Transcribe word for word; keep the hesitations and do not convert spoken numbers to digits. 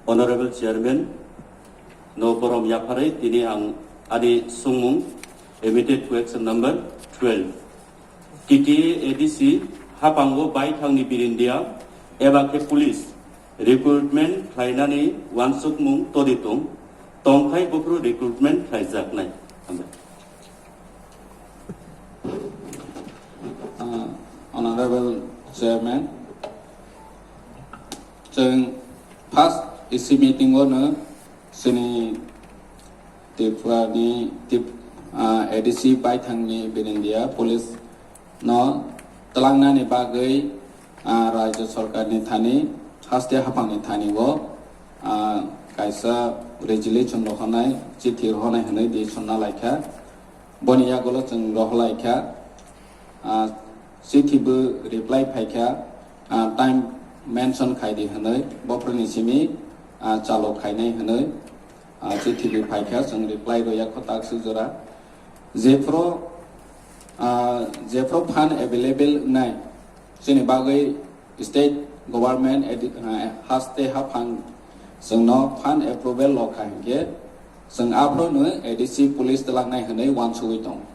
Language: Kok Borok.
Honorable Chairman no borom yapharwi tini ang ani sungmung emitted question number twelve. T T A A D C haphango baithangni birindia eba khe police recruitment khlainani uansukmung todi tong, tongthai buphuru recruitment khlaijaknai. Hambai. Uh, Honorable Chairman, chwng first E C meeting o no chini Tripura ni Tip-, uh, A D C baithangni birindia police no twlangnani bagwi, ah, Rajya Sarkar ni thani, haste haphang ni thani o, ah, kaisa resolution rohornai, chithi rohornai hwnwi decision na laikha. Boni yagulo chwng rohorlaikha, ah, chithi bo reply phaikha, ah, time mention khaidi hwnwi, bophuruni simi, ah, chalo khainai hwnwi, ah, chithi bo phaikha, chwng reply rwya kho tak swijora. Jephuru, ah, jephuru fund available wngnai, chini bagwi state government edi-, ah, haste haphang chwngno fund approval lokha hinkhe, chwng aphuru no A D C police twlangnai hwnwi uansugwi tongo.